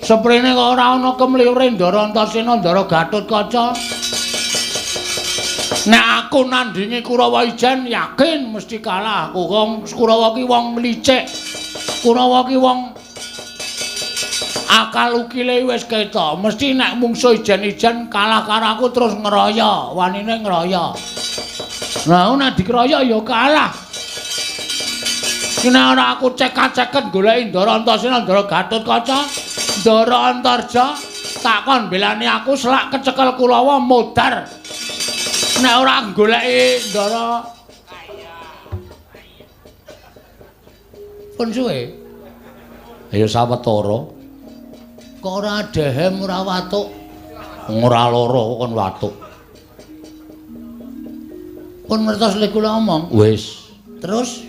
Seprene kok ora ana kemliure Ndara Antasena Ndara Gatotkaca. Nek aku nandingi Kurawa ijen yakin mesti kalah aku. Wong Kurawa ki wong licik. Kurawa ki wong akal ukile wis ketok. Mesti nek mungsuh ijen-ijen kalah karo aku terus ngeroyo, wanine ngeroyo. Lah nek dikeroyok ya kalah. Nek ora aku cekak-ceket goleki Ndara Antasena Ndara Gatotkaca, Ndara Antarja, tak kon belani aku selak kecekel Kurawa modar. Nek ora goleki Ndara pun suwe. Ayo sawetara. Kok ora dehem ora watuk? Ora lara kok kon watuk. Pun ngertos lek kula omong. Wis. Terus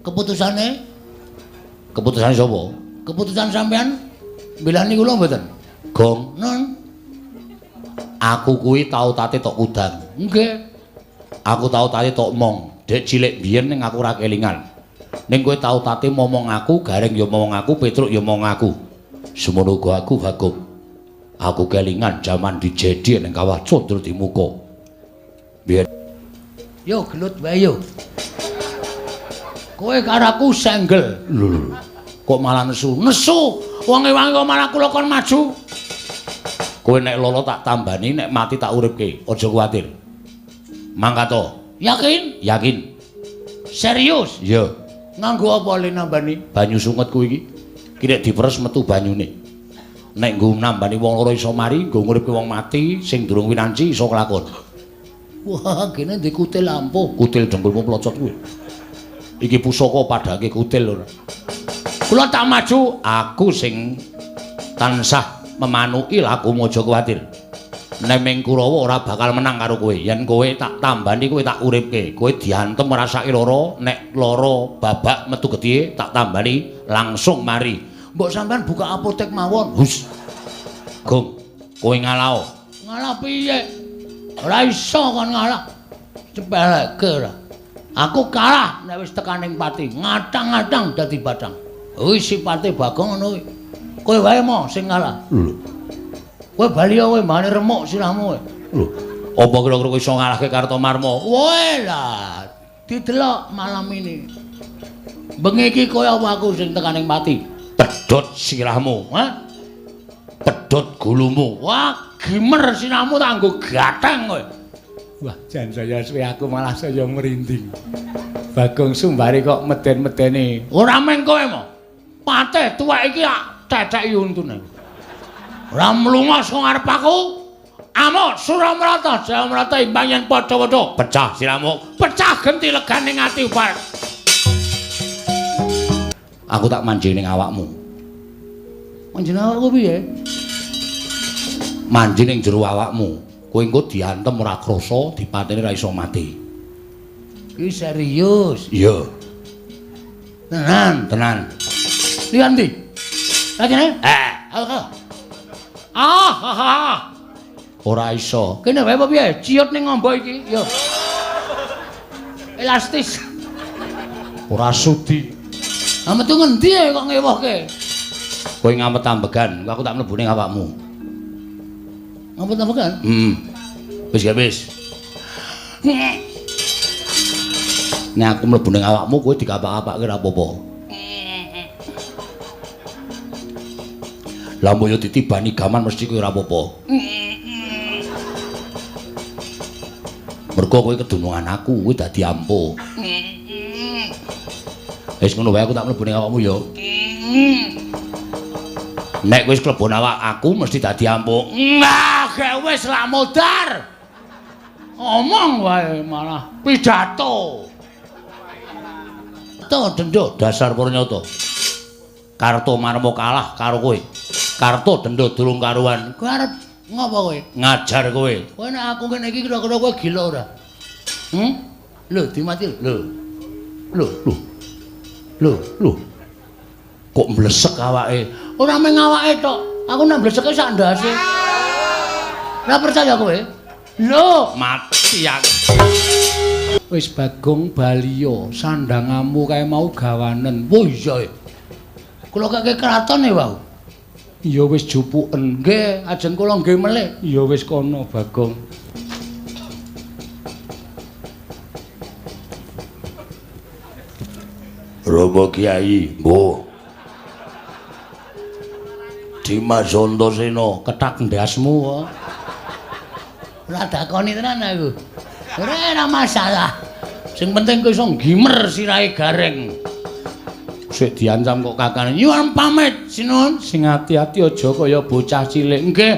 keputusane? Keputusane sapa? Keputusan sampean mbelani kula mboten? Gong. Non. Aku kuwi tau tate tok udan. Nggih. Aku tau tate tok mong. Dek cilik biyen ning aku ora kelingan. Ning kowe tau tate momong aku, Gareng ya momong aku, Petruk ya momong aku. Semono uga aku Bagong. Aku kelingan jaman dijedi ning kawah Condro Dimuka. Biyen yo gelut wae yo. Kowe karo aku senggel. Lho, kok malah nesu? Nesu. Wong ewangi kok malah kula kon maju. Kowe nek lolo tak tambani, nek mati tak uripke. Aja kuwatir. Mangkat to. Yakin? Yakin. Serius? Iya. Nganggo apa le nambani? Banyu sunget kuwi iki. Ki nek diperes metu banyune. Nek nggo nambani wong loro iso mari, nggo nguripke wong mati sing durung winanci iso kelakon. Wah, kene ndek kutil ampuh. Kutil dengkulmu plocot kuwi. Iki pusaka padake kutil ora. Kula tak maju, aku sing tansah memanuki lakumu aja kuwatir. Neming Kurawa ora bakal menang karo kowe. Yen kowe tak tambani, kowe tak uripke. Kowe diantem rasake lara, nek lara babak metu getihe tak tambani langsung mari. Mbok sampean buka apotek mawon. Hus. Gong, kowe ngalao. Ngalah piye? Ora iso kon ngalah. Cepeleke ora. Aku kalah nek wis tekaning pati, ngatang-ngatang dadi batang. Wis sipate Bagong ngono kuwi. Kowe wae mo sing ngalah. Lho. Kowe bali kowe mbane remuk sirahmu kowe. Lho, apa kira-kira kowe iso ngalahke Kartomarma? Woe lah, didelok malam ini. Bengi iki kowe apa aku sing tekaning pati? Pedhot sirahmu, ha? Pedhot gulumu. Wah, gimer sirahmu tak nggo gatheng kowe. Wah, jan saya suwe aku malah saya merinding. Bagong Sumbari kok meden-medeni. Ora meng kowe mo. Patih tuwek iki ceceki untune. Ora mlunga saka ngarep aku. Amuk Suramrata, Jayamrata imbang yen padha-padha pecah sirahmu, pecah genti legane ati upar. Aku tak manjing ning awakmu. Manjing awakku piye? Manjing ning jero awakmu. Kowe engko diantem ora krasa, dipateni ora iso mati. Iki serius? Iya. Tenan, tenan. Liyan ndi? Lah kene? Eh. Ah, ah, ah. Ora iso. Kene wae apa piye? Ciut ning ngombo iki. Yo. Elastis. Ora sudi. Ah metu ngendi kok ngewohke? Kowe ngamet ambegan, aku tak mlebu ning awakmu. Ngamet ambegan? Heeh. Wis ya wis. Nek aku mlebu ning awakmu kowe dikapak-kapake ora apa-apa. Lah mbok yo ditibani gaman mesti kowe ora apa-apa. Mergo kowe kedunungan aku, kowe dadi ampuh. Wis ngono wae aku tak mlebu ning awakmu ya. Nek wis klebon awak aku mesti dadi ampuh. Nah, gek wis lak modar. Omong wae malah pidato. To dendo dasar purnyata. Kartomarma kalah karo kowe. Karto dendo durung karuan. Kowe arep ngopo kowe? Ngajar kowe. Kowe nek aku ngene iki kira-kira kowe gila ora? Lho, dimati lho. Lho, lho. Lho, lho. Kok mblesek awake? Ora mung awake tok. Aku nek mbleseke sak ndase. Ora percaya kowe? Lho, mati aku. Wis Bagong baliya, sandangamu kae mau gawanen. Oh iya. Kula keke kraton e wau. Ya wis jupuken. Nggih, ajeng kula nggih melih. Ya wis kono Bagong. Rama Kyai, mbuh. Dimas Antasena kethak ndasmu kok. Ora dakoni tenan aku. Ora masalah. Sing penting kowe iso nggimer sirahe Gareng. Sik diancam kok kakane. Nyuwun pamit, sinuwun. Sing ati-ati aja kaya bocah cilik. Nggih.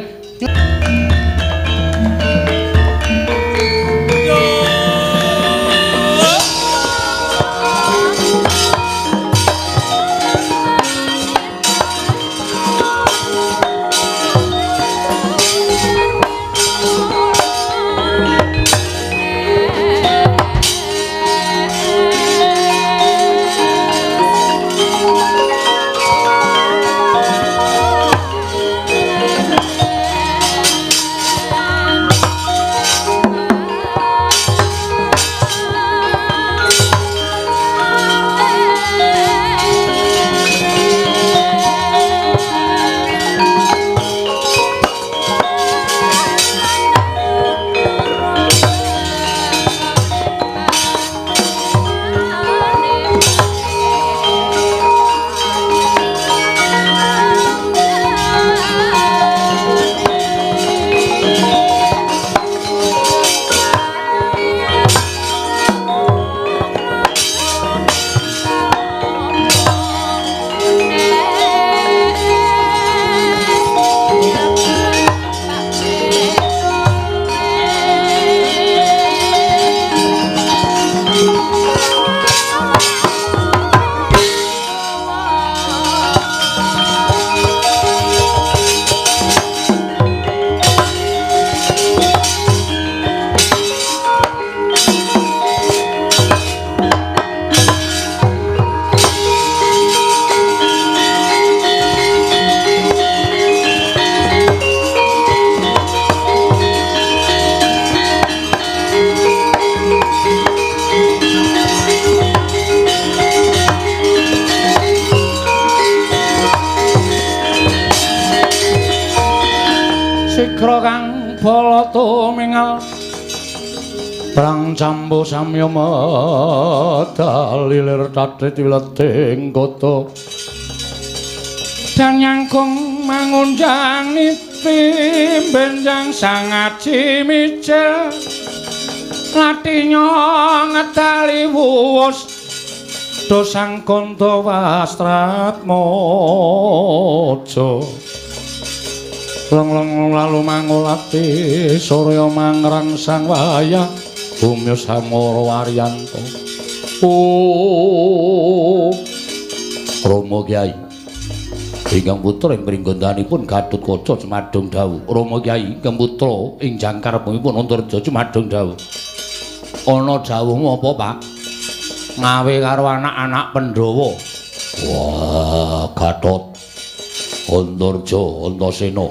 Sikra kang bala tumingal prang cambo samya medal lilir tatit wileting kota dan nyangkung mangunjang niti benjang sangaji mijil latinya ngedali wuwus dosang kanta wastratmaja long-long lalu mangulati surya mangrangsang wayah bumya samara waryanto. Oh Rama Kyai ingkang putra ing pringgondanipun Gatotkaca jumadung dawuh. Rama Kyai ingkang putra ing jangkar bumipun Antarja jumadung dawuh. Ana dawuhmu apa, Pak? Ngawe karo anak-anak Pandhawa. Wah, Gatot Antarja Antasena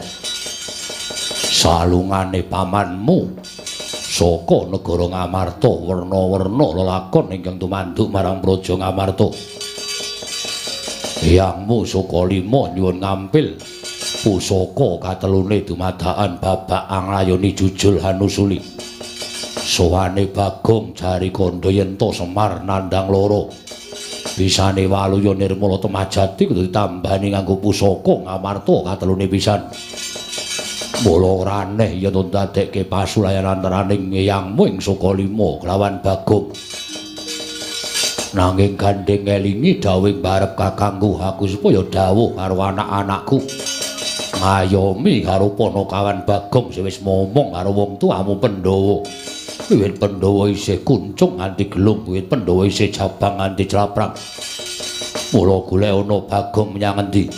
salungane pamanmu saka negara Ngamarta werna-werna lelakon ingkang tumanduk marang praja Ngamarta. Eyangmu Sukalima nyuwun ngampil pusaka katelune dumadakan babak anglayoni jujul hanusuli. Sowane Bagong jari kandha yen to Semar nandhang loro. Bisane Waluya Nirmala Temajati kudu ditambani nganggo pusaka Ngamarta katelune pisan. Mula ora aneh yen ndadekke pasulayan antaraning eyangmu ing Sukalima kelawan Bagong. Nanging gandeng ngelingi dawuhing barep kakangku aku supaya dawuh karo anak-anakku. Ngayomi karo Panakawan Bagong sing wis momong karo wong tuamu Pandhawa. Wiwit Pandhawa isih kuncung nganti gelung, wiwit Pandhawa isih jabang nganti jlaprang. Mula golek ana Bagong menyang endi?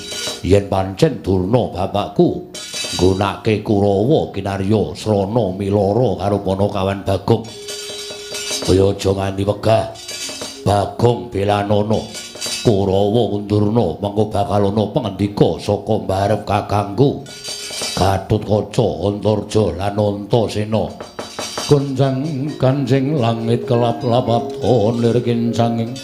Yen pancen Durna bapakku nggunake Kurawa kinarya srana milara karo Panakawan Bagong. Kaya aja nganti wegah. Bagong belanana Kurawa undurna mengko bakal ana pangendika saka mbarep kakangku Gatotkaca Antarja lan Antasena. Gonjang kanjeng langit kelap-lapap lir kincanging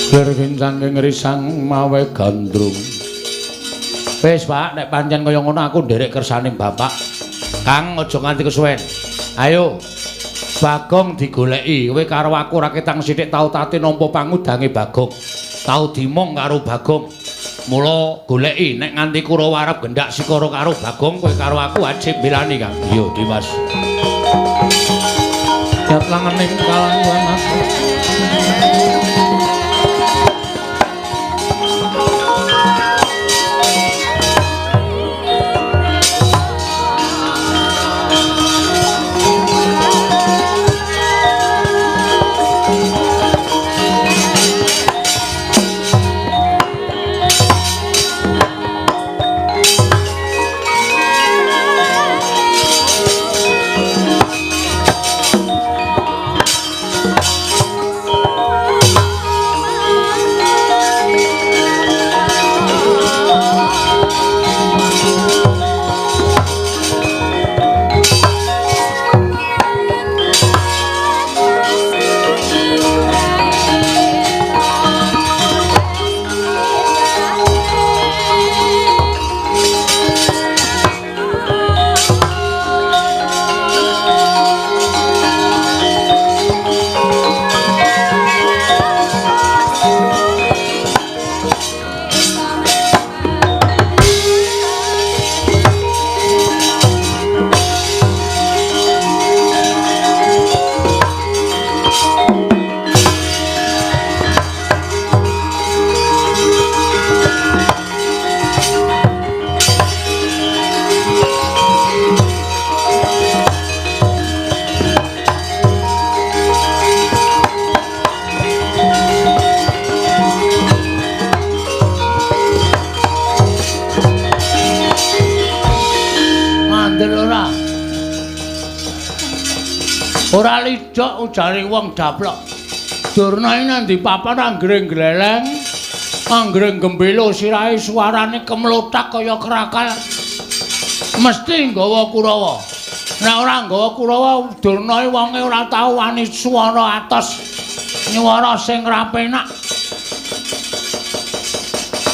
Lir kincang risang mawe gandrung. Wis, Pak, nek pancen kaya ngono aku nderek kersane Bapak. Kang aja nganti kesuwen. Ayo. Bagong digoleki. Kowe karo aku ora ketang sithik tau tate nampa pangudange Bagong. Tau dimong karo Bagong. Mula goleki nek nganti Kurawa arep gendak sikara karo Bagong, kowe karo aku wajib belani, Kang. Iya, Dimas. Yat langening kalangguhan aku. Ora lijok ujare wong daplok. Durna iki nang ndi papan anggere gleleng, anggere gembelo sirahe suarane kemlothak kaya krakal. Mesti nggawa Kurawa. Nek ora nggawa Kurawa, Durna iki wonge ora tau wani swara atos. Nyuwara sing ra penak.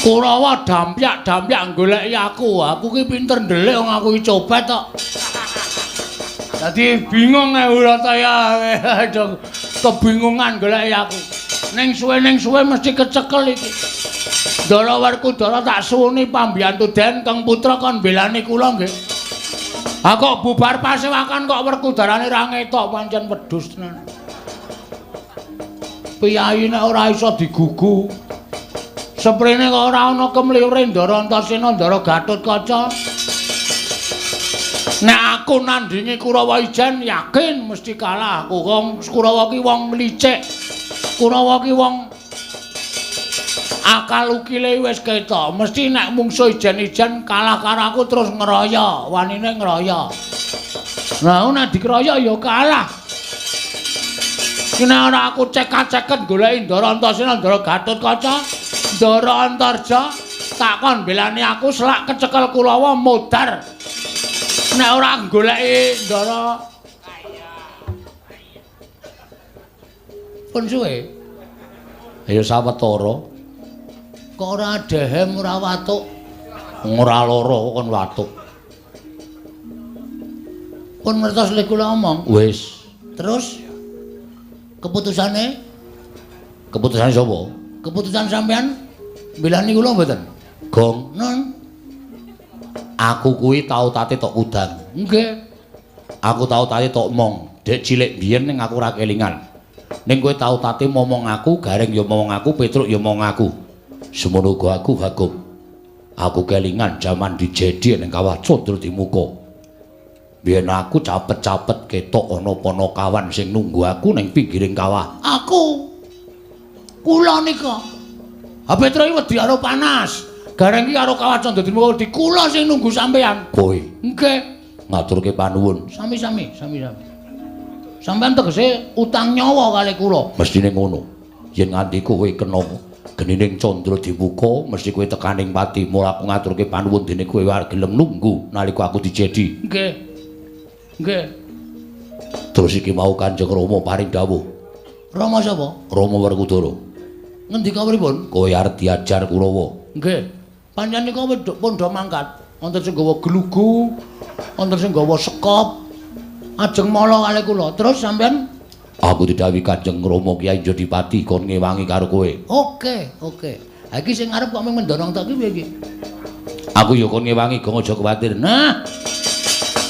Kurawa dampyak-dampyak goleki aku. Aku ki pinter ndelik wong aku ki cobet kok. Dadi bingung Urataya, kebingungan goleki aku. Ning suwe mesti kecekel iki. Ndara Werkudara tak suwuni pambiyantu Den Kang Putra kon belani kula nggih. Ha kok bubar pasewakan kok Werkudarane ra ngetok pancen wedhus tenan. Piyayi nek ora iso digugu. Seprene kok ora ana kemliure Ndara Antasena Ndara Gatotkaca. Nek aku nandingi Kurawa ijen yakin mesti kalah aku. Wong Kurawa ki wong licik. Kurawa ki wong akal ukile wis ketok. Mesti nek mungsuh ijen-ijen kalah karo aku terus ngeroyo, wanine ngeroyo. Lah nek dikeroyo ya kalah. Nek ora aku cekak-ceket goleki Ndara Antasena, Ndara Gatotkaca, Ndara Antarja, tak kon belani aku selak kecekel Kurawa modar. Nek ora goleki Ndara pun suwe. Ya sawetara. Kok ora dehem ora watuk? Ora lara kon watuk. Pun ngertos lek kula omong. Wis. Terus keputusane? Keputusane sapa? Keputusan sampean mbelani kula mboten? Gong. Non. Aku kuwi tau tate tok udan. Nggih. Aku tau tate tok mong. Dek cilik biyen ning aku ora kelingan. Ning kowe tau tate momong aku, Gareng ya momong aku, Petruk ya momong aku. Semono uga aku, Bagong. Aku kelingan jaman dijedi ning kawah Candra Dimuka. Biyen aku capet-capet ketok ana panakawan sing nunggu aku ning pinggiring kawah. Aku. Kula nika. Ha Petruk iki wedi karo panas. Gareng iki karo kawah Candra Dimuka wedi kula sing nunggu sampean. Kowe. Nggih. Ngaturke panuwun. Sami-sami, sami-sami. Sampean tegese utang nyawa kali kula. Mestine ngono. Yen nganti kowe kena genining Candra Dimuka, mesti kowe tekaning pati. Mula aku ngaturke panuwun dene kowe arep gelem nunggu nalika aku dijedi. Nggih. Nggih. Terus iki mau Kanjeng Rama paring dawuh. Rama sapa? Rama Werkudara. Ngendika pripun? Kowe arep diajar Kurawa. Nggih. Pancen nika pun do mangkat. Wonten sing gawa glugu, wonten sing gawa sekop. Ajeng mala kalih kula. Terus sampean? Aku didhawuhi Kanjeng Rama Kyai Jodipati kon ngewangi karo kowe. Oke, oke. Ha iki sing arep kok mung mendorong tok iki piye iki? Aku ya kon ngewangi, gong aja kuwatir. Nah.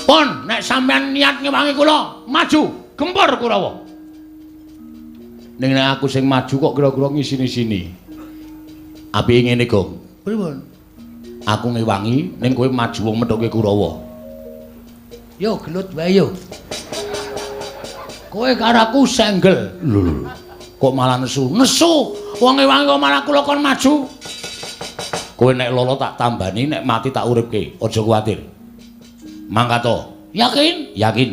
Pun nek sampean niat ngewangi kula, maju, gempur Kurawa. Ning nek aku sing maju kok kira-kira ngisini-sini. Apike ngene, Gong. Pripun? Aku ngewangi ning kowe maju wong methuke Kurawa. Yo gelut wae yo. Kowe karo aku senggel. Lho, kok malah nesu? Nesu. Wong ngewangi kok malah kula kon maju. Kowe nek lolo tak tambani, nek mati tak uripke. Aja kuwatir. Mangkat to. Yakin? Yakin.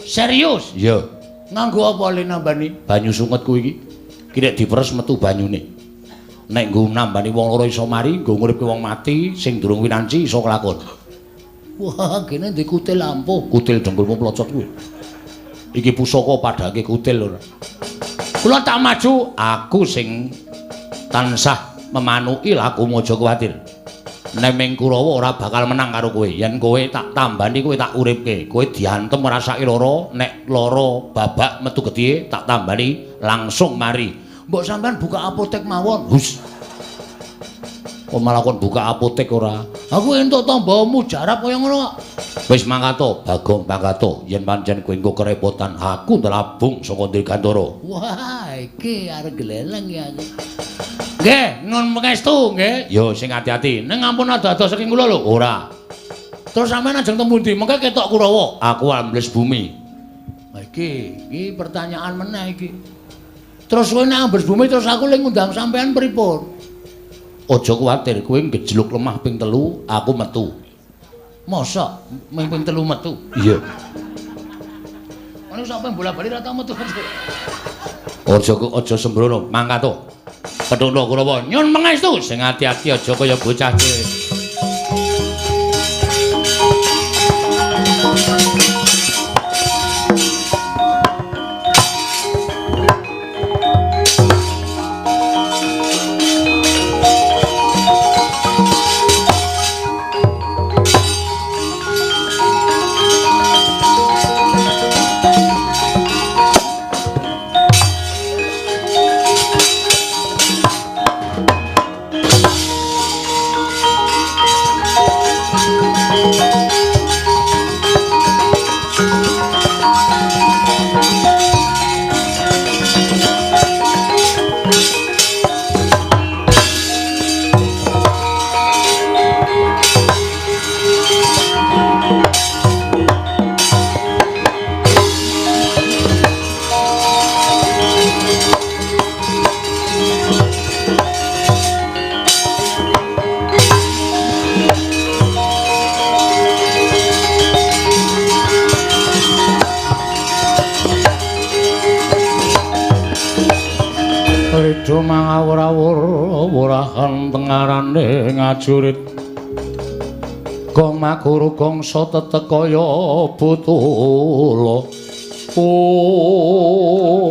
Serius? Iya. Nganggo apa le nambani? Banyu sungetku iki. Ki nek diperes metu banyune. Nek nggo nambani wong loro iso mari, nggo nguripke wong mati sing durung winanci iso kelakon. Wah, kene ndek kutil ampuh. Kutil dengkulmu plocot kuwi. Iki pusaka padhake kutil ora. Kula tak maju, aku sing tansah memanuki lakumu, aja kuwatir. Nek Kurawa ora bakal menang karo kowe. Yen kowe tak tambani, kowe tak uripke. Kowe diantem ngrasake lara, nek lara babak metu getih tak tambani langsung mari. Mbok sampean buka apotek mawon. Hus. Kok malah kon buka apotek ora? Aku entuk tamba mujarab kaya ngono kok. Wis mangkat to, Bagong mangkat to. Yen pancen kowe engko kerepotan, aku ndelabung saka Dirgantara. Wah, iki arep gleleng ya aku. Nggih, nuwun pangestu nggih. Yo sing ati-ati. Ning ampun ado-ado saking kula lho. Ora. Terus sampean ajeng teng pundi? Mengke ketok Kurawa. Aku ambles bumi. Lah iki, iki pertanyaan meneh iki. Terus kowe nek ambles bumi terus aku le ngundang sampean pripun? Aja kuwatir, kowe ngejluk lemah ping 3, aku metu. Mosok ming ping 3 metu? Iya. Ono sampe bola-bali ra tau metu. Aja sembrono, mangkat to. Pethukno Kurawa, nyun pangestu. Sing ati-ati aja kaya bocah cilik. Rido mangawur-awur wurahan tengarane ngajurit. Gong makuru gongso tetek kaya butula. Oh.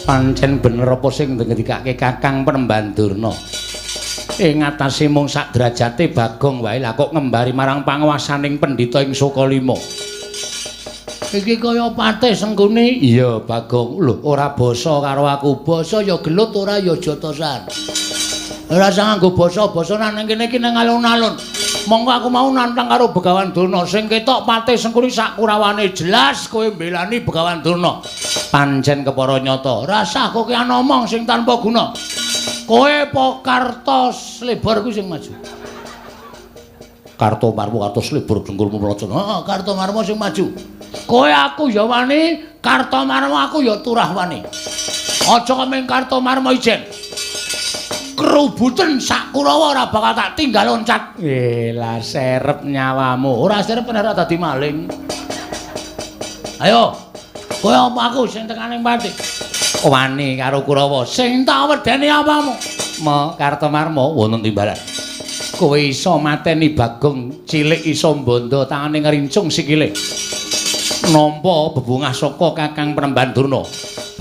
Pancen bener apa sing ngendikake Kakang Penemban Durna. Ing atase mung sak derajate Bagong wae lah kok ngembari marang panguwasaning pendhita ing Sukalima. Iki kaya patih Sengkuni. Iya, Bagong. Lho, ora basa karo aku. Basa ya gelut ora ya jotosan. Ora usah nganggo basa-basa nang kene iki nang alun-alun. Monggo aku mau nantang karo Begawan Durna. Sing ketok patih Sengkuni sak kurawane jelas kowe mbelani Begawan Durna. Pancen kepara nyata. Ora usah kowe ngomong sing tanpa guna. Kowe apa Karto Slebor kuwi sing maju? Karto Marmo, Karto Slebor dengkulmu mlocot. Heeh, Karto Marmo sing maju. Kowe aku ya wani, Karto Marmo aku ya turah wani. Aja kok ming Karto Marmo ijen. Kerubuten sak Kurawa ora bakal tak tinggal loncat. Lah serep nyawamu. Ora serep ora dadi maling. Ayo. Kowe apa aku sing tekaning pati? Wani karo Kurawa. Sing tak wedeni apamu? Mo Karto Marmo wonten timbalan. Kowe iso mateni Bagong cilik iso mbondo tangane ngrincung sikile. Nampa bebungah saka Kakang Penemban Durna.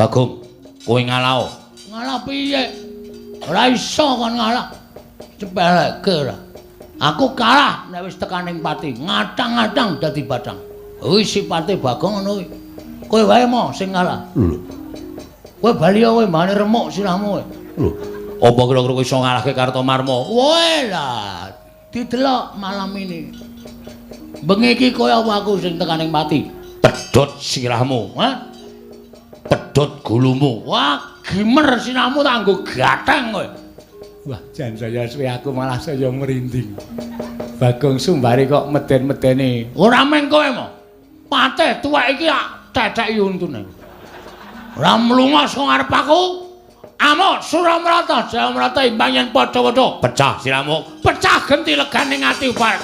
Bagong, kowe ngalao. Ngalah piye? Ora iso kon ngalah. Cepeleke ora. Aku kalah nek wis tekaning pati, ngatang-ngatang dadi batang. Kuwi sipate Bagong ngono kuwi. Kowe wae mo sing ngalah. Lho. Kowe bali kowe mbane remuk sirahmu kowe. Lho, apa kira-kira kowe iso ngalahke Kartomarma? Woe lah, didelok malam ini. Bengi iki kowe apa aku sing tekaning pati? Pedhot sirahmu, ha? Pedhot gulumu. Wah, gimer sirahmu tak nggo gatheng kowe. Wah, jan saya suwe aku malah saya merinding. Bagong Sumbare kok meden-medene. Ora meng kowe mo. Patih tuwek iki tak ceceki untune. Ora mlunga saka ngarep aku. Amuk Suramrata, Jayamrata imbang yen padha-padha. Pecah sirahmu, pecah genti legane ati upar.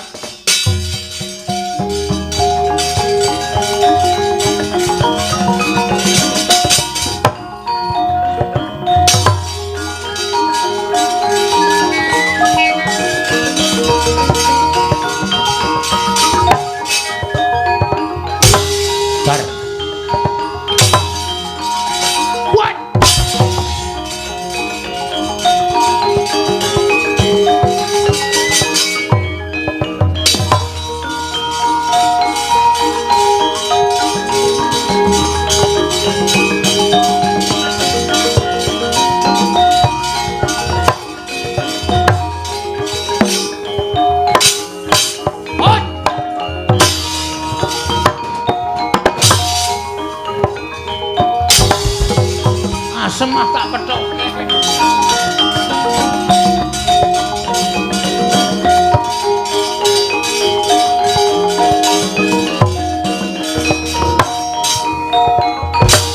Semah tak petok.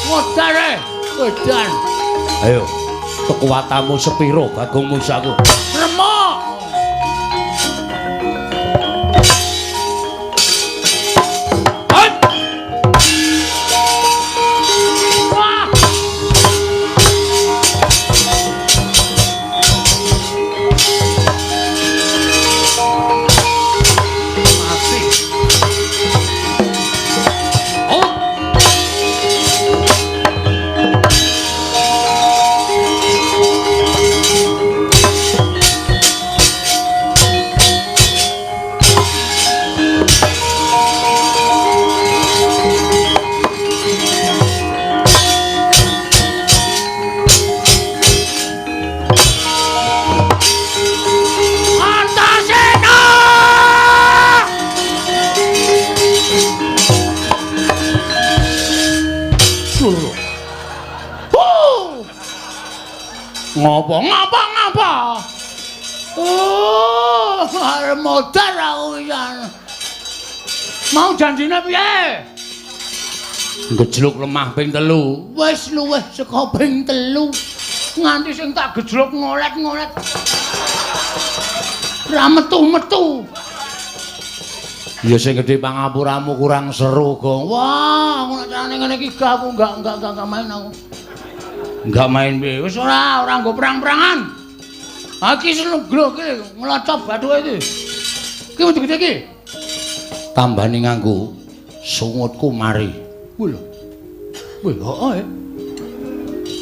Modare, wedan. Ayo, kekuatanmu sepiro Bagong Musaku? Remuk. Ngopo ngapa ngapa? Oh, arep modar aku pisan. Mau janjine piye? Gejluk lemah ping 3. Wis luwih saka ping 3. Nganti sing tak gejluk ngolet-ngolet. Ra metu-metu. Ya sing gedhe pangapuramu kurang seru, Gong. Wah, ngono carane ngene iki aku enggak main aku. Enggak main piye? Wis ora nggo perang-perangan. Ha iki seneng glo iki nglocop bathuke iki. Iki wedi gede iki. Tambane nganggo sungutku mari. Kuwi lho. Wih, heeh.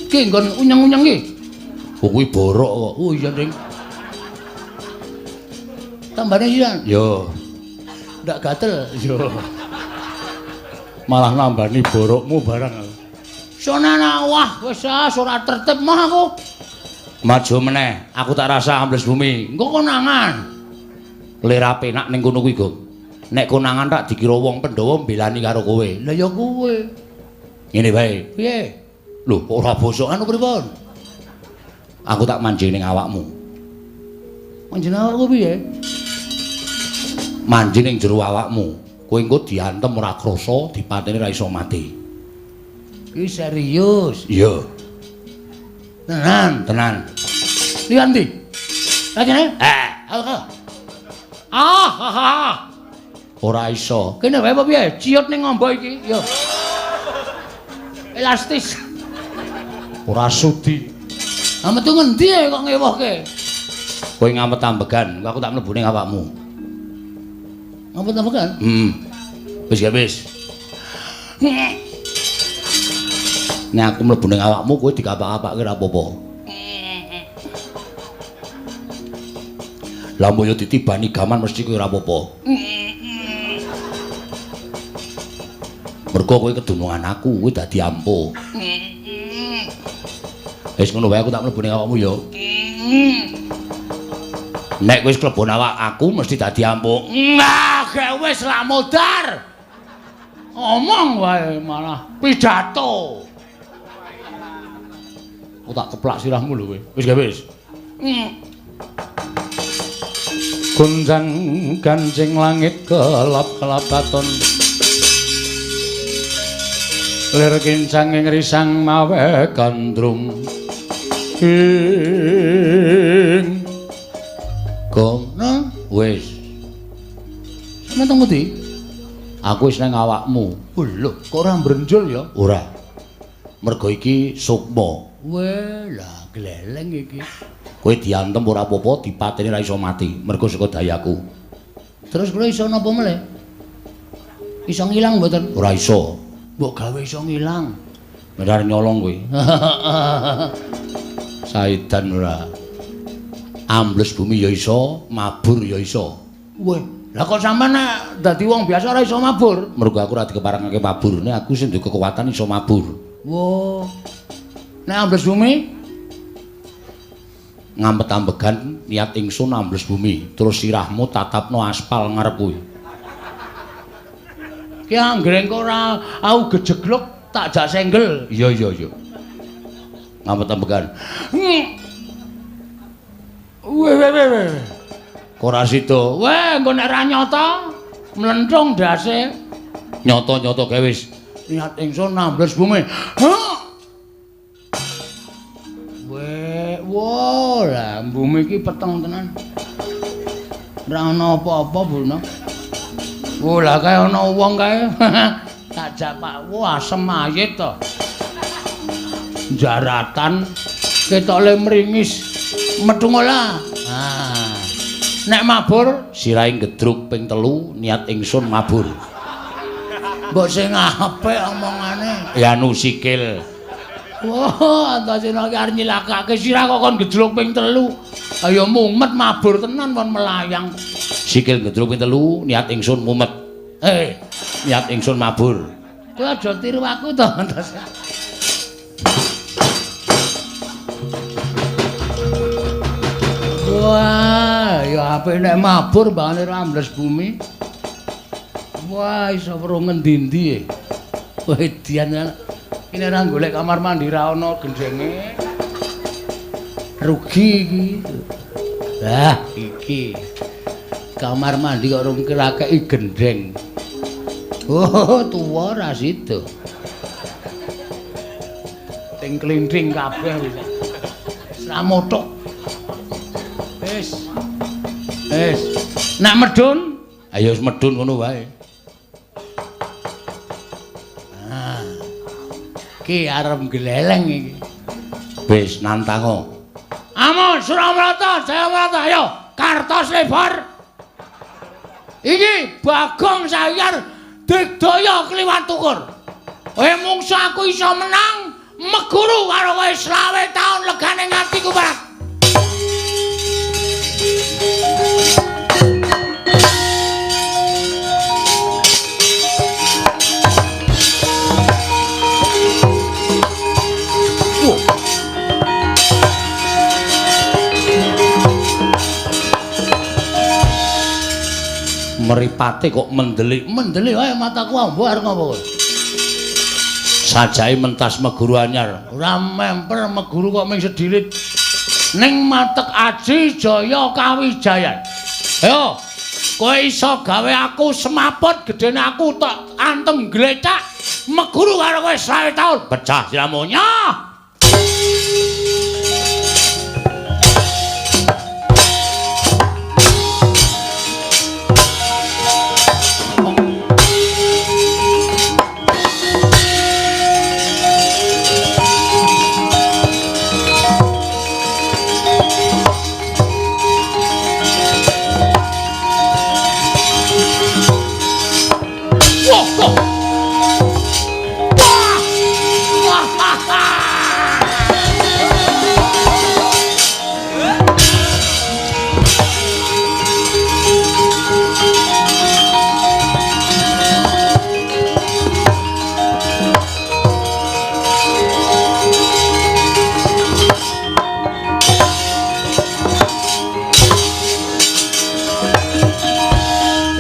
Iki nggon unyeng-unyeng iki. Oh, kuwi borok kok. Oh iya, Ding. Tambane iya. Yo. Ndak gatel. Yo. Malah nambani borokmu barang. Sonana wah wis ora tertib mah aku. Maju meneh, aku tak rasa ambles bumi. Engko konangan. Lera penak ning kono kuwi, Gong. Nek konangan tak dikira wong Pandhawa mbelani karo kowe. Lah ya kowe. Ngene wae. Piye? Lho, ora bosokan pripun? Aku tak manjing ning awakmu. Manjing awakku piye? Manjing ning jero awakmu. Kowe engko diantem ora krasa, dipateni ra iso mati. Iki serius. Iya. Tenan, tenan. Liyan ndi? Lajene? Eh. Ah, ah. Ora iso. Kene wae apa piye? Ciut ning ngombo iki. Yo. Elastis. Ora sudi. Ah metu ngendi kok ngewohke? Kowe ngamet ambegan, aku tak mlebu ning awakmu. Ngamet ambegan? Heeh. Wis ya wis. Nek aku mlebu ning awakmu kowe dikapak-kapake ora apa-apa. Lah mbok yo ditibani gaman mesti kowe ora apa-apa. Mergo kowe kedunungan aku, kowe dadi ampuh. Wis ngono wae aku tak mlebu ning awakmu ya. Nek wis klebon awak aku mesti dadi ampuh. Nah, gek wis lah modar. Omong wae malah pidato. Aku tak keplak sirahmu lho kowe. Wis gak wis. Gonjang gancing langit kelap-kelapaton. Lir kincang ing risang mawe gandrung. Ing gono wis. Sampeyan teng ngendi? Aku wis nang awakmu. Lho, kok ora mbrenjul ya? Ora. Mergo iki sukma. Weh, lah gleleng iki. Kowe diantem ora apa-apa, dipateni ora iso mati, mergo saka dayaku. Terus kula iso napa meleh? Iso ngilang mboten? Ora iso. Mbok gawe iso ngilang. Benar nyolong kowe. Saidan ora. Ambles bumi ya iso, mabur ya iso. Weh, lah kok sampean nek dadi wong biasa ora iso mabur? Mergo aku ora dikeparengake mabur, nek aku sing duwe kekuatan iso mabur. Wah. Nek ambles bumi ngampet-ambegan niat ingsun ambles bumi, terus sirahmu tatapno aspal ngarep kuwi. Ki anggere engko ora aku gejegluk tak jak senggel. Iya iya iya. Ngampet-ambegan. Weh weh weh weh. Kok ora sida? Weh, engko nek ora nyata mlenthung ndase. Nyata-nyata gawe wis. Niat ingsun ambles bumi. Weh, wah, lah bumi iki peteng tenan. Ora ana apa-apa, Bu. Wah, lah kae ana wong kae. Tak jak Pak, wah asem mayit to. Jaratan ketoke mringis. Metu ngolah. Ah. Nek mabur sirahe gedruk ping 3 niat ingsun mabur. Mbok sing apik omongane. Ya nu sikil. Wah, Antasena iki arep nyilakake sirah kok kon gejluk ping 3. Ayo mumet mabur tenan kon melayang. Sikil gejluk ping 3 niat ingsun mumet. Niat ingsun mabur. Kowe aja tiru aku to, Antasena. Wah, ya apik nek mabur mbangane ora ambles bumi. Wah, iso weruh ngendi-endi e. Wedian. Ini ora golek kamar mandi ra ana gendenge. Rugi iki. Lah, iki. Kamar mandi kok rung kirakeki gendeng. Oh, tuwa ra sida. Ting klinting kabeh wis. Ora mothok. Wis. Wis. Nek medun, ayo wis medun ngono wae. Ki arep gleleng iki. Wis nantango. Amon Suramrata, Jayamrata, ayo kartos lebar. Iki Bagong Sayar digdaya kliwat tukur. Kowe mungsu aku iso menang meguru karo kowe 25 taun legane ngatiku, Pak. Mripate kok mendelik. Mendelik wae mataku ambo arep ngopo kowe? Sajae mentas meguru anyar. Ora memper meguru kok ming sedilit. Ning matek aji jaya kawijayan. Ayo, kowe iso gawe aku semaput gedene aku tak antem glecak meguru karo kowe 25 taun. Pecah siramu nyoh. Wah, wah. Wah.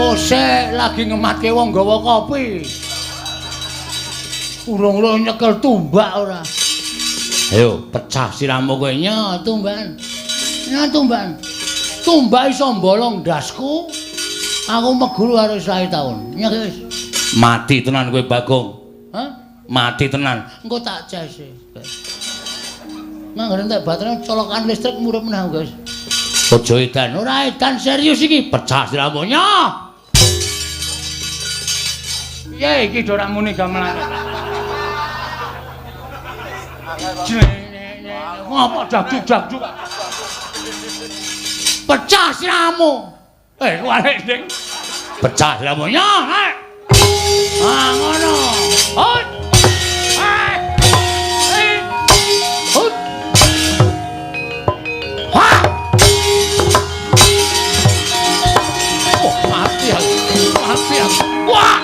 Oh, sik lagi ngematke wong gawa kopi. Urung-urung nyekel tumbak ora. Ayo, pecah sirahmu kowe. Nya, tumbakan. Nya tumbakan. Tumbak iso mbolong ndasku. Aku meguru karo 20 taun. Nya wis. Mati tenan kowe, Bagong. Hah? Mati tenan. Engko tak cese. Nang entek baterai colokan listrik murup meneh, guys. Aja edan. Ora edan serius iki. Pecah sirahmu. Nya. Piye iki ora muni gamelan. Ngopo dakduk-dakduk. Pecah sirahmu. Kuwalik ding. Pecah sirahmu. Nya. Ah, ngono. Hut. Hut. Ha. Oh, mati aku. Mati aku. Wah.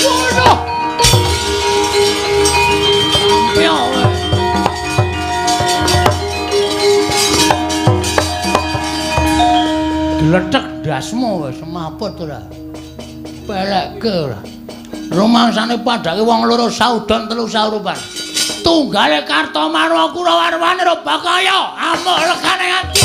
Waduh. Yo. Gletek ndasmu wis maput ora. Pelekke ora. Rumangsane padake wong loro saudon telu saurupan. Tunggale Kartomarwa Kurawarwane Bakaya amuk legane ati.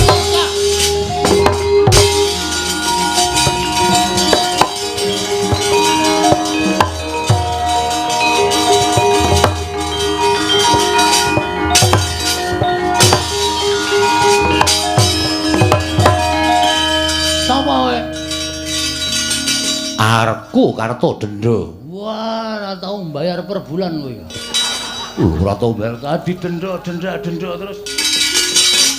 Sapa kowe? Arku Karto Dendo. Wah, ora tau mbayar per bulan kowe. Ora tau mbayar tadi dendo dendo terus.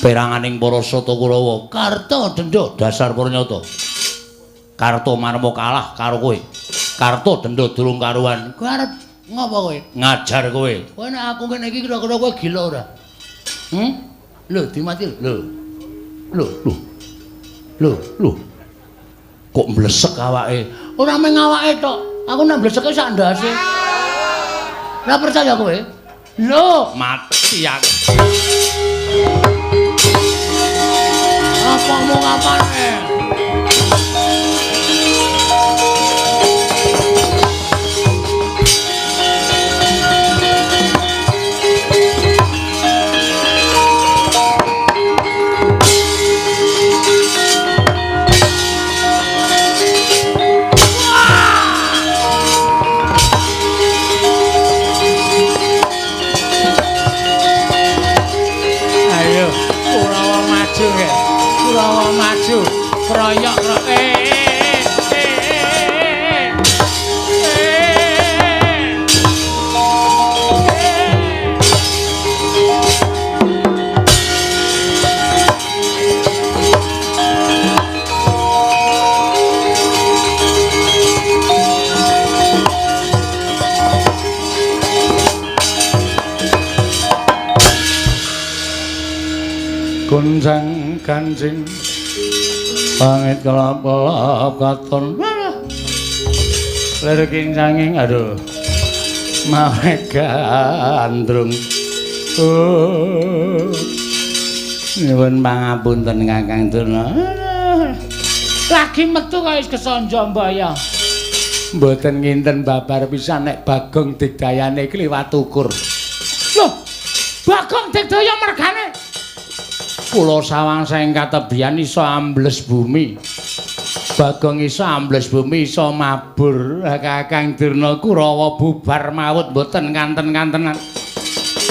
Peranganing para Sata Kurawa, Karto Dendo dasar purnyata. Karto Marmo kalah karo kowe. Karto Dendo durung karuan. Kowe arep ngopo kowe? Ngajar kowe. Kowe nek aku ngene iki kira-kira kowe gila ora? Lho, dimati lho. Lho, lho. Lho, lho. Kok mblesek awake? Ora mung awake tok. Aku nek mbleseke sak ndase. Ora percaya kowe? Lho, mati aku. Apa mau ngapane? Kurawa maju, kroyok Goncang kancing pangit kelap-kelap katon lir kincanging aduh mawe gandrung. Oh, nyuwun pangapunten Kakang Durna. Lagi metu kaya wis kesanja mbaya. Mboten nginten babar pisan nek Bagong Digdayane iki liwat ukur. Loh, Bagong Digdaya mergane kula sawang saking katebian iso ambles bumi. Bagong iso ambles bumi iso mabur. Kakang Durna Kurawa bubar mawut mboten kanten-kantenan.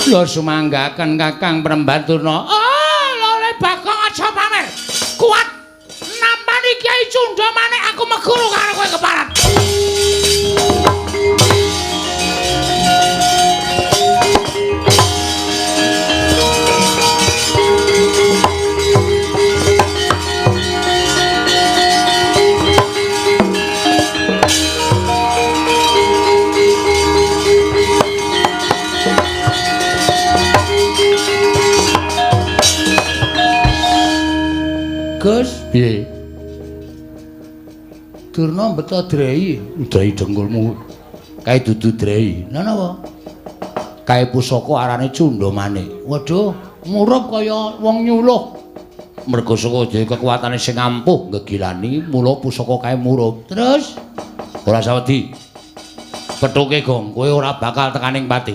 Kula sumanggaken Kakang Premban Durna. Oh, lho Bagong aja pamer. Kuat nampani Kyai Cundha Manik aku meguru karo kowe keparat. Gus, piye? Durna beto drei, drei dengkulmu. Kae dudu drei. Lha napa? Kae pusaka arane Cundha Manik. Waduh, murup kaya wong nyuluh. Merga saka kekuatane sing ampuh ngegilani mula pusaka kae murup. Terus ora sawedi. Pethuke Gong, kowe ora bakal tekaning pati.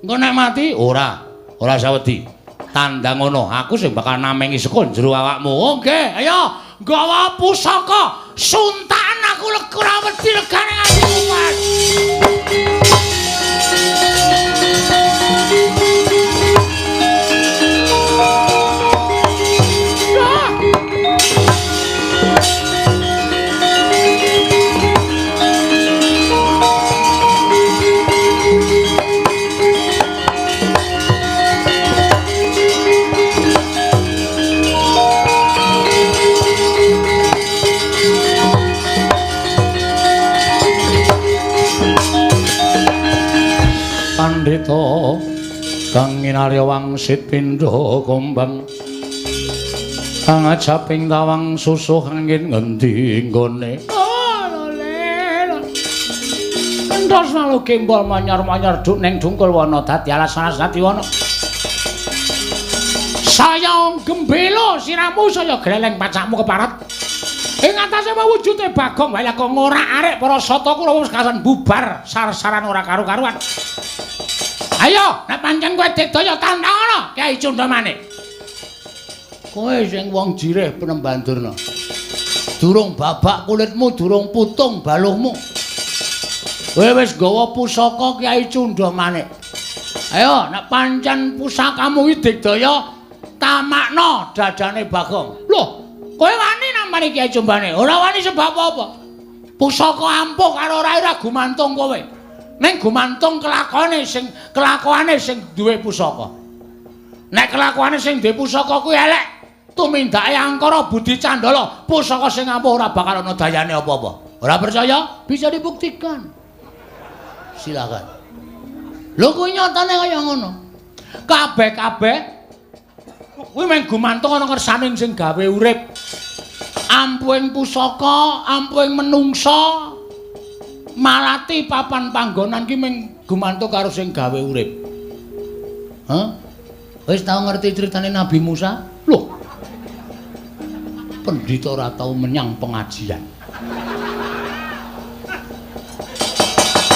Engko nek mati ora, ora sawedi. Tandang ngono, aku sing bakal namengi saka jero awakmu. Oke, ayo nggawa pusaka. Suntakan aku ora wedi regane nganti kumat. Pandhita kang nginarya wangsit pindha kumbang kang ajaping tawang susuh angin ngendi nggone. Entos lalu gembol manyar-manyar duk ning dungkul wana dadi alas-alas dadi wana. Saya gembela siramu saya gleleng pacakmu keparat. Ing atase mewujute Bagong wae kok ngorak-arik para sata kula wis kasan bubar sar-saran ora karu-karuan. Ayo, nek pancen kowe digdaya tantang Kyai Cundamane. Kowe sing wong jirih Penemban Durna. Durung babak kulitmu, durung putung baluhmu. Kowe wis nggawa pusaka Kyai Cundamane. Ayo, nek pancen pusakamu iki digdaya tamakna dadane Bagong. Loh, kowe wani nampani Kyai Cundamane? Ora wani sebab apa? Pusaka ampuh karo ora gumantung kowe. Ning gumantung kelakone sing duwe pusaka. Nek kelakuane sing duwe pusaka kuwi elek, tumindake angkara budi candala, pusaka sing ampuh ora bakal ana dayane apa-apa. Ora percaya? Bisa dibuktikan. Silakan. Lho kuwi nyatane kaya ngono. Kabeh-kabeh kuwi mung gumantung ana kersaning sing gawe urip. Ampuhing pusaka, ampuhing menungsa, malati papan panggonan ki mung gumantung karo sing gawe urip. Hah? Wis tau ngerti critane Nabi Musa? Loh. Pendhita ora tau menyang pengajian.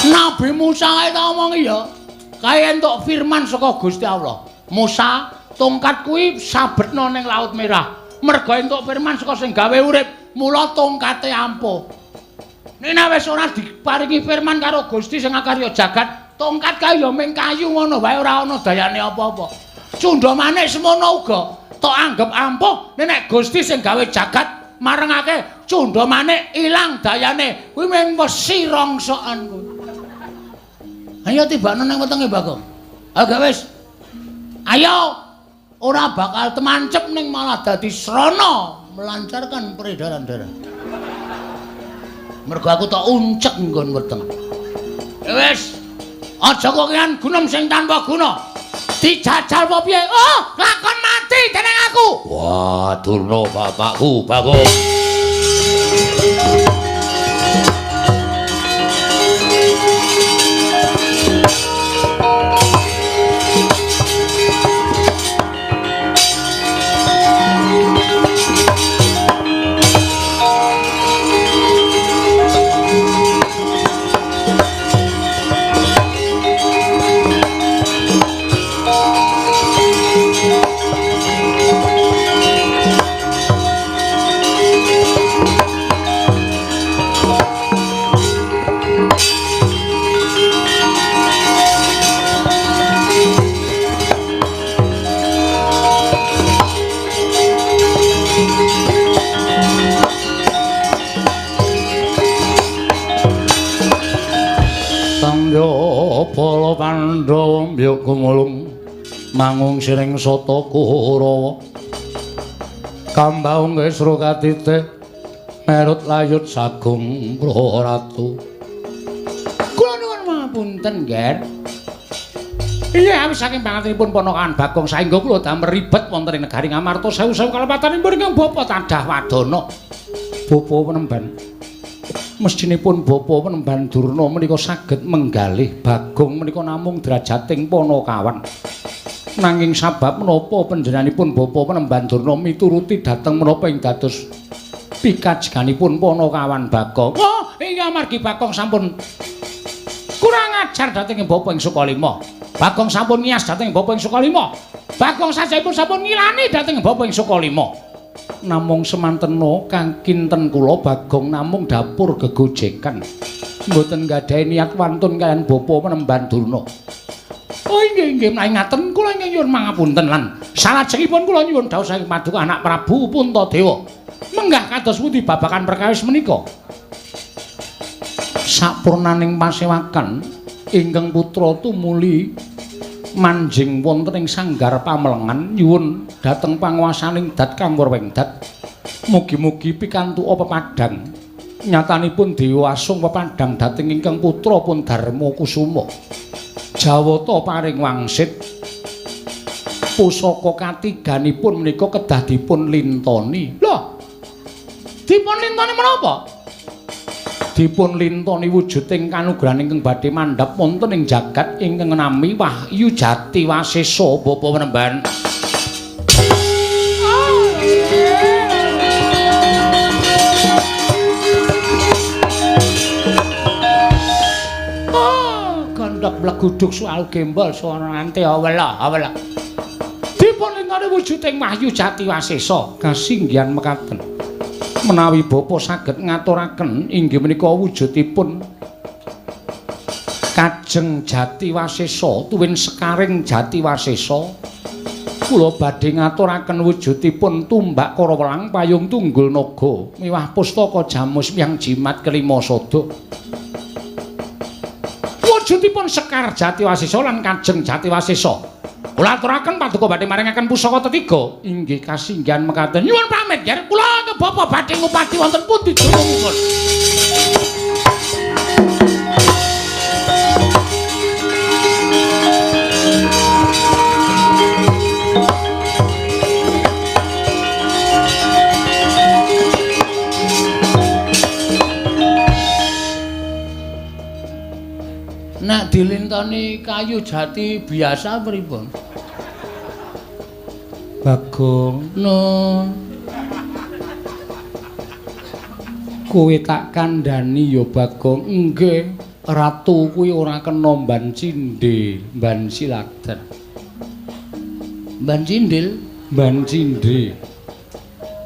Nabi Musa kae tau omong ya, kae entuk firman saka Gusti Allah. Musa, tongkat kuwi sabetna ning Laut Merah. Merga entuk firman saka sing gawe urip, mula tongkate ampuh. Nek wis ora diparingi firman karo Gusti sing akarya jagat, tongkat kae ya mung kayu ngono wae ora ana dayane apa-apa. Cundhamane semono uga tok anggep ampuh, nek Gusti sing gawe jagat marengake cundhamane ilang dayane, kuwi mung wesi rongsokan kuwi. Ayo tibakno nang wetenge Bagong. Ayo gak wis. Ayo ora bakal temancep ning malah dadi srana melancarkan peredaran darah. Mergo aku tok uncek nggon weteng. Wis. Aja kokean gunem sing tanpa guna. Dijajal apa piye? Oh, lakon mati dening aku. Wah, Durna bapakku, Bagong. Para Pandhawa mbyuk gumulung mangung siring sata Kurawa kambaung kesra katite merut layut sagung praratu. Kula nuwun pangapunten, Nger. Iya, awis saking pangantenipun ponakan Bagong saengga kula damel ribet wonten ing negari Ngamarta sewu-sewu kalepatanipun ingkang bapa tadah wadana. Bapa Penemban, mestinipun bapa Penemban Durna menika saged menggalih Bagong menika namung drajating panakawan. Nanging sabab menapa panjenenganipun Bapa Panembahan Durna mituruti dhateng menapa ing dados pikajeganipun Panakawan Bagong. Oh, iya amargi Bagong sampun kurang ajar dhateng Bapa ing Sukalima. Bagong sampun ngiyas dhateng Bapa ing Sukalima. Bagong sajahipun sampun ngilani dhateng Bapa ing Sukalima. Namung semantena kang kinten kula Bagong namung dapur gegojekan. Mboten nggadahi niat wantun kaliyan Bapa Panembahan Durna. Oh inggih inggih menawi ngaten kula ingkang nyuwun mangapunten lan salajengipun kula nyuwun dawuh saking paduka anak Prabu Puntadewa. Menggah kados pundi babagan perkawis menika? Sapurnaning pasewakan ingkang putra tumuli manjing wonten ing sanggar pamelengan nyuwun dhateng panguwasaning Dat Kang Wengdat. Mugi-mugi pikantuk pepadhang. Nyatanipun Dewa Asung pepadhang dhateng ingkang putra pun Darma Kusuma. Jawata paring wangsit pusaka katiganipun menika kedah dipun lintoni. Lho, dipun lintoni menapa? Dipun lintoni wujuding kanugrahan ingkang badhe mandhap wonten ing jagat ingkang nami Wahyu Jati Wasesa Bapa Panembahan. Gondok mleguduk soal gembol sono nganti awela awela. Dipun lintoni wujuding Wahyu Jati Wasesa kasinggihan mekaten. Menawi bapa saged ngaturaken inggih menika wujudipun Kajeng Jati Wasesa tuwin sekaring Jati Wasesa, kula badhe ngaturaken wujudipun tumbak Karawelang payung tunggul naga miwah pustaka jamus miyang jimat kelima sada. Wujudipun Sekar Jati Wasesa lan Kajeng Jati Wasesa. Kula aturaken paduka badhe maringaken pusaka tetiga. Inggih kasinggihan mekaten. Nyuwun pamit yer kula ke bapa badhe ngupati wonten pundi dunungipun. Nek dilintoni kayu jati biasa pripun? Bagong, no. Kowe tak kandhani ya Bagong. Nggih, ratu kuwi ora kena mban cindhe, mban siladan. Mban cindil, mban cindhe.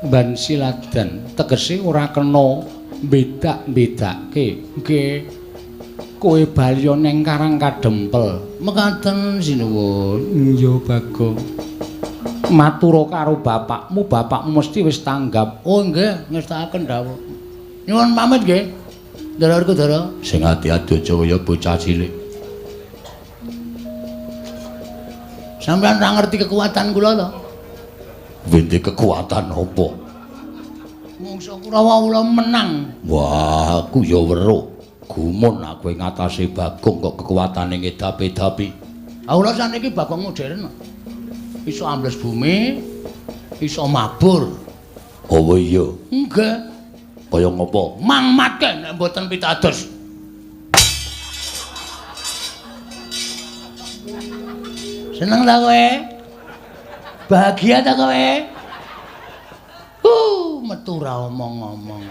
Mban siladan tegese ora kena bedak-bedake. Nggih. Kowe bali neng Karang Kadempel. Mekaten sinuwun. Iya Bagong. Matura karo bapakmu, bapakmu mesti wis tanggap. Oh nggih, ngestakaken dawuh. Nyuwun pamit nggih. Ndara Kudara. Sing ati-ati aja kaya bocah cilik. Sampeyan ora ngerti kekuatan kula to? Wente kekuatan apa? Mungsa Kurawa kula menang. Wah, aku ya weruh. Gumun aku ing atase Bagong kok kekuatane ngedapi-dapi. Ah kula saniki Bagong modern. Iso ambles bumi, iso mabur. Oh iya. Nggih. Kaya ngopo? Mangmatke nek mboten pitados. Seneng ta kowe? Bahagia ta kowe? Metu ra omong-omong.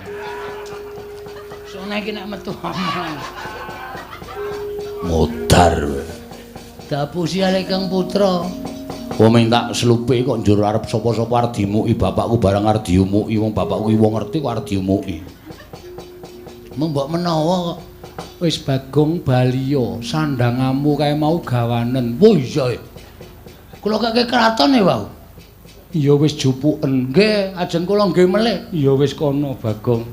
Sone iki nek metu omong. Modar. Dapusi Kang Putra. Wong minta selupe kok njur arep sapa-sapa arep dimuki bapakku barang arep diumuki wong bapakku wong ngerti kok arep diumuki. Mung mbok menawa kok. Wis Bagong baliya, sandangamu kae mau gawanen. Oh iya. Kula kake kraton e wau. Ya wis jupuken. Nggih, ajeng kula nggih melih. Ya wis kono Bagong.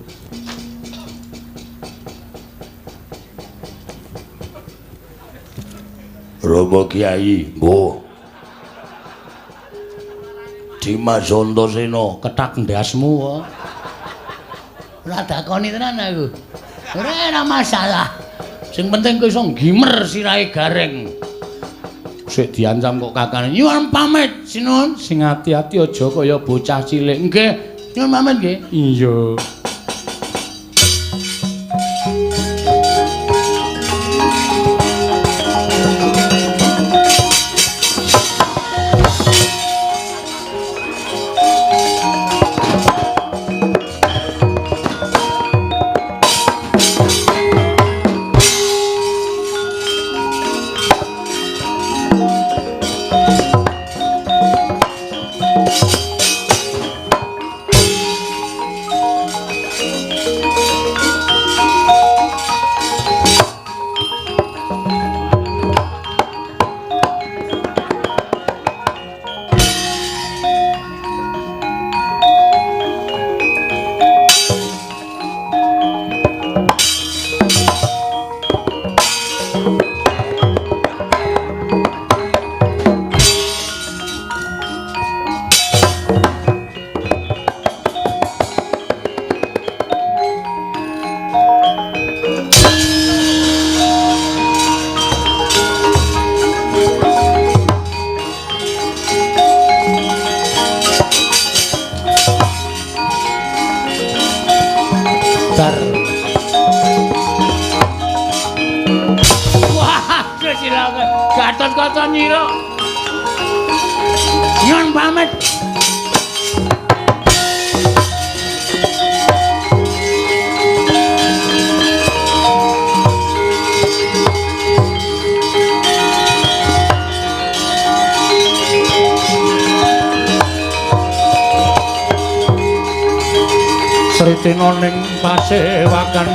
Romo Kiai, mbuh. Dimas Antasena kethak ndasmu kok. Ora dakoni tenan aku. Ora masalah. Sing penting kowe iso nggimer sirahe Gareng. Sik diancam kok kakane. Nyuwun pamit, sinuwun. Sing ati-ati aja kaya bocah cilik. Nggih, nyuwun pamit nggih. Iya. Dar. Wah, silake Gatotkaca nyira. Nyun pamit. Sritina ning pasewakan.